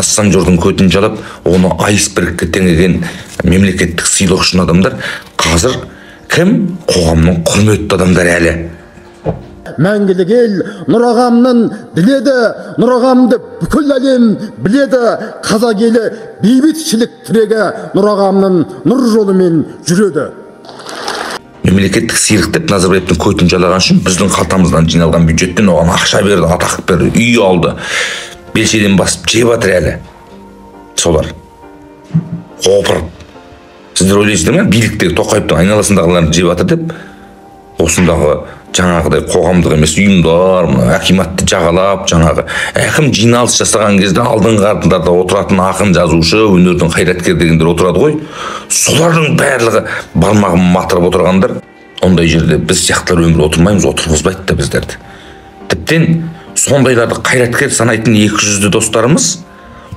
Массанжордың көтін жалап, оны айсбергке теңеген мемлекеттік сыйлық үшін адамдар қазір кім? Қоғамның құрметті адамдары әлі. Мәңгілік ел Нұрағамның біледі, Нұрағамды бүкіл әлем біледі. Қазақ елі бейбітшілік тірегі, Нұрағамның нұр жолымен жүреді. Мемлекеттік сыйлық деп Назарбаевтың көтін жалаған үшін біздің қалтамыздан жиналған бюджеттен оған ақша берді, атақ берді, үй алды. Белшеден басып жеп жатыр әлі. Солар. Қопырып. Сіздер ойлайсыздар ма, биліктегі Тоқаевтың айналасындағыларын жеп жатыр деп? Осындағы жаңағыдай қоғамдық емес ұйымдар, мына әкиматты жағалап, жаңағы әкім жиналыс жасаған кезде алдыңғы артындарда отыратын ақын, жазушы, өнердің қайраткері дегендер отырады ғой. Солардың барлығы бармағын матырып отырғандар. Ондай жерде біз сияқтылар өмір отырмаймыз, отырғызбайды да біздерді. Тіптен сондайларды қайраткер санайтын екі жүзді достарымыз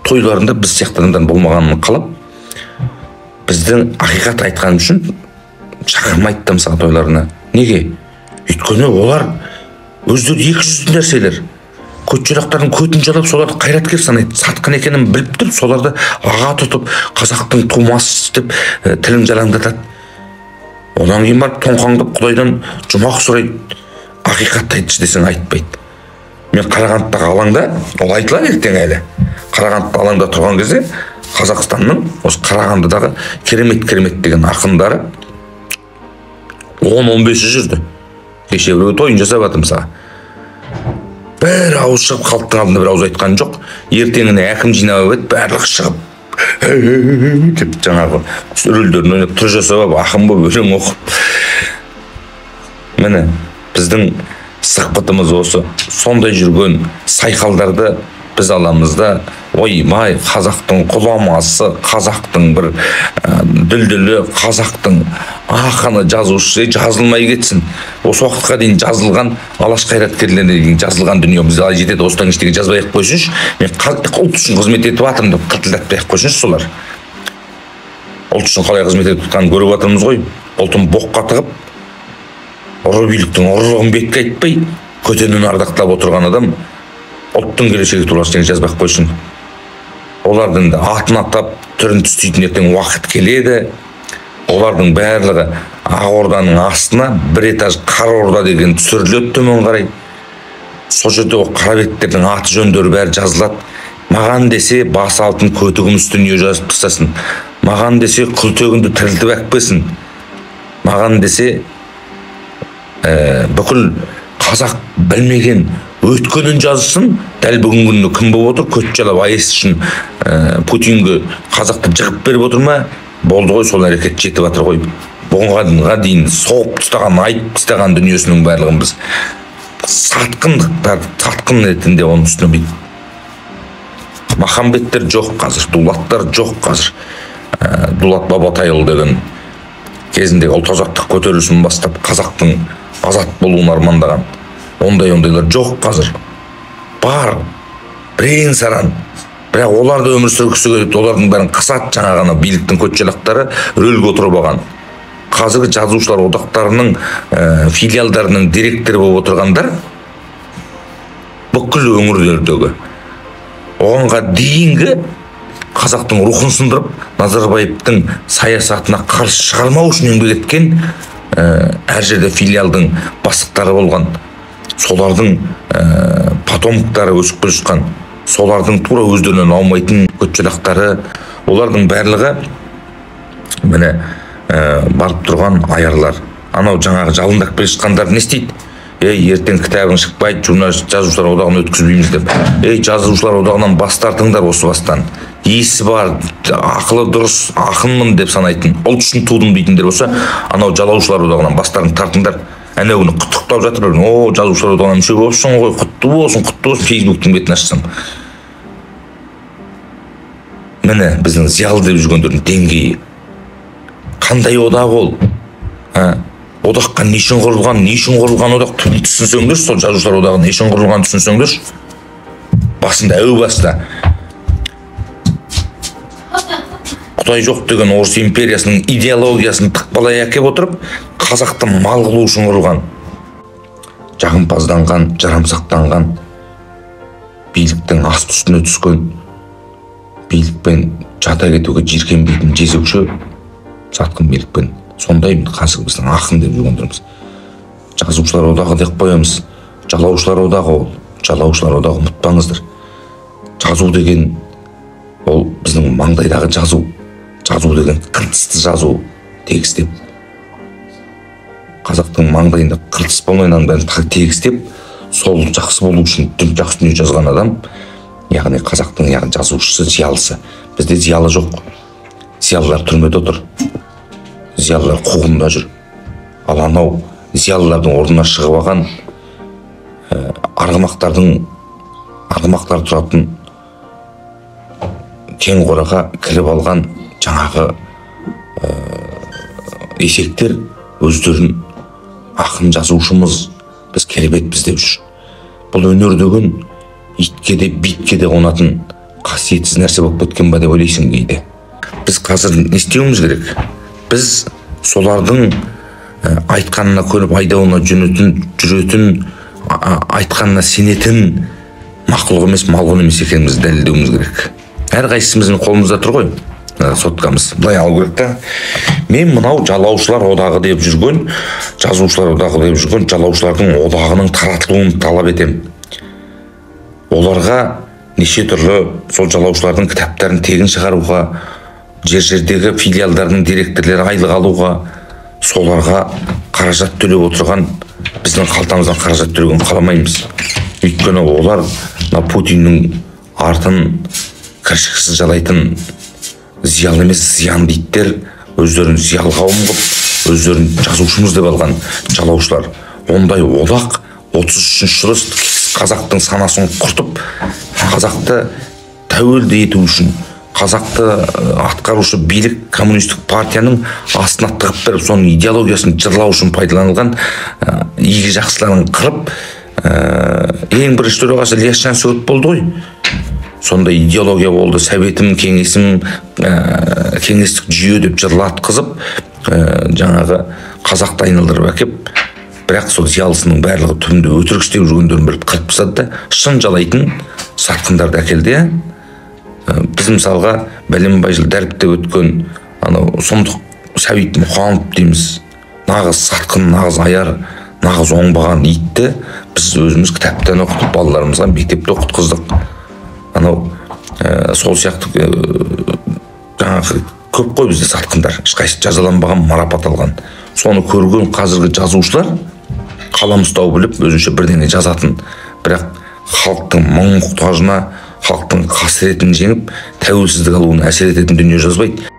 тойларында біз сияқты адамдар болмағанын қалап, біздің ақиқат айтқаным үшін шақырмайды да мысалы тойларына. Неге? Өйткені олар өздері екі жүзді нәрселер. Көтжалақтардың көтін жалап, соларды қайраткер санайды. Сатқын екенін біліп тұрып, соларды аға тұтып, қазақтың тумасы деп тілін жалаңдатады. Одан кейін барып тоңқаңдап Құдайдан жұмақ сұрайды. Ақиқатты айтшы десең айтпайды. Мен Қарағандыдағы алаңда, ол айтылады ертең әлі. Қарағандыда алаңда тұрған кезде Қазақстанның осы Қарағандыдағы керемет-керемет деген ақындары 10-15-і жүрді. Кеше біреу тойын жасап жатыр мысалы. Бір ауыз шығып халықтың алдында бір ауыз айтқан жоқ. Ертеңіне әкім жинап еді, барлығы шығып деп жаңағы рөлдерін ойнап түр жасап алып, ақын болып өлең оқып. Міне біздің сықпытымыз осы. Сондай жүрген сайқалдарды біз аламыз да, ойбай, қазақтың құламасы, қазақтың бір дүлдүлі, қазақтың ақыны, жазушысы жазылмай кетсін. Осы уақытқа дейін жазылған алаш қайраткерлеріне дейін жазылған дүние бізге әлі жетеді. Осыдан ештеңе жазбай ақ қойсыншы. Мен ұлт үшін қызмет етіп жатырмын деп қыртылдатпай ақ қойсыншы солар. Ұлт үшін қалай қызмет етіп жатқанын көріп жатырмыз ғой. Ұлтын боққа тығып, ұры биліктің ұрлығын бетке айтпай, көтенін ардақтап отырған адам ұлттың келешегі туралы ештеңе жазбай ақ қойсын. Олардың да атын атап, түрін түстейтін ертең уақыт келеді. Олардың барлығы Ақ орданың астына бір этаж қара орда деген түсіріледі төмен қарай. Сол жерде ол қара беттердің аты жөндері бәрі жазылады. Маған десе басы алтын көті күміс дүние жазып тастасын. Маған десе Күлтегінді тірілтіп әкпесін. Маған десе бүкіл қазақ білмеген өткенін жазсын. Дәл бүгінгі күні кім болып отыр? Көт жалап АЭС үшін Путинге қазақты жығып беріп отыр ма? Болды ғой, сол әрекет жетіп жатыр ғой. Бұғанға дейін соғып тастаған, айтып тастаған дүниесінің барлығын біз сатқындықтар, сатқын ретінде оның үстіне бүйтіп. Махамбеттер жоқ қазір, Дулаттар жоқ қазір. Дулат Бабатайұлы деген кезінде ұлт азаттық көтерілісін бастап қазақтың азат болуын армандаған ондай-ондайлар жоқ қазір. Бар, бірен саран. Бірақ олар да өмір сүргісі келеді, олардың бәрін қысады жаңағы ана биліктің көтжалақтары рөлге отырып алған. Қазіргі жазушылар одақтарының филиалдарының директоры болып отырғандар бүкіл өңірлердегі оғанға дейінгі қазақтың рухын сындырып, Назарбаевтың саясатына қарсы шығармау үшін еңбек еткен әр жерде филиалдың бастықтары болған, солардың потомктары өсіп келе жатқан, солардың тура өздерінен аумайтын көтжалақтары, олардың барлығы міне барып тұрған аярлар. Анау жаңағы жалындап келе жатқандар не істейді? Ей, ертең кітабың шықпайды, журналист жазушылар одағын өткізбейміз деп. Ей, жазушылар одағынан бас тартыңдар осы бастан. Есі бар, ақылы дұрыс, ақынмын деп санайтын, ұлт үшін тудым дейтіндер болса, анау жалаушылар одағынан бастарын тартыңдар. Әнеу күні құттықтап жатыр, о, жазушылар одағына мүше болыпсың ғой, құтты болсын, құтты болсын, Фейсбуктың бетін ашсам. Міне біздің зиялы деп жүргендердің деңгейі. Қандай одақ ол? Одаққа не үшін құрылған, не үшін құрылған одақ түсінсеңдерші, сол жазушылар одағы не үшін құрылғанын түсінсеңдерші. Басында, әу баста Құдай жоқ деген орыс империясының идеологиясын тықпалай әкеп отырып, қазақты мал қылу үшін құрылған. Жағымпазданған, жарамсақтанған, биліктің асты үстіне түскен Билікпен жата кетуге жиіркенбейтін жезөкше сатқын билікпен. Сондай қазір біздің ақын деп жүргендеріміз. Жазушылар одағы деп қоямыз. Жалаушылар одағы ол. Жалаушылар одағы, ұмытпаңыздар. Жазу деген ол біздің маңдайдағы жазу. Жазу деген қыртысты жазу, тегістеп. Қазақтың маңдайында қыртыс болмай бәрін тегістеп, сол жақсы болу үшін жақсы дүние жазған адам, яғни қазақтың яғни жазушысы, зиялысы. Бізде зиялы жоқ. Зиялылар түрмеде отыр. Зиялылар қуғында жүр. Ал анау зиялылардың орнына шығып алған арғымақтар тұратын кең қораға кіріп алған жаңағы есектер өздерін ақын жазушымыз, біз кереметпіз деп жүр. Бұл өнер деген итке де битке де қонатын қасиетсіз нәрсе болып кеткен ба деп ойлайсың кейде. Біз қазір не істеуіміз керек? Біз солардың айтқанына көніп айдауына жүретін, айтқанына сенетін мақұлық емес, малғұн емес екенімізді дәлелдеуіміз керек. Әрқайсымыздың қолымызда тұр ғой соткамыз. Былай алу керек та. Мен мынау жалаушылар одағы деп жүрген, жазушылар одағы деп жүрген жалаушылардың одағының таратылуын талап етемін. Оларға неше түрлі сол жалаушылардың кітаптарын тегін шығаруға, жер-жердегі филиалдардың директорлері айлық алуға, соларға қаражат төлеп отырған, біздің қалтамыздан қаражат төлеген қаламаймыз. Өйткені олар мына Путиннің артын кіршіксіз жалайтын зиялы емес, зиянды иттер, өздерін зиялы қауым қылып, өздерін жазушымыз деп алған жалаушылар. Ондай одақ 33 жылы қазақтың санасын құртып, қазақты тәуелді ету үшін, қазақты атқарушы билік коммунистік партияның астына тығып беріп, соның идеологиясын жырлау үшін пайдаланылған игі жақсыларын қырып, ең бірінші төрағасы Ілияс Жансүгіров болды ғой. Сондай идеология болды, советім, кеңесім, кеңестік жүйе деп жырлатқызып, жаңағы қазақты айналдырып әкеп, бірақ сол зиялысының барлығы түбінде өтірік істеп жүргендерін біліп қырып тастады да, шын жалайтын сатқындарды әкелді. Біз мысалға бәленбай жыл дәріптеп өткен анау сұмдық Сәбит Мұқанов дейміз, нағыз сатқын, нағыз аяр, нағыз оңбаған итті біз өзіміз кітаптан оқытып, балаларымызға мектепте оқытқыздық. Анау сол сияқты жаңағы көп қой бізде сатқындар, ешқайсысы жазаланбаған, марапат алған. Соны көрген қазіргі жазушылар қалам ұстау біліп өзінше бірдеңе жазатын, бірақ халықтың мұң мұқтажына, халықтың қасіретін жеңіп, тәуелсіздік алуына әсер ететін дүние жазбайды.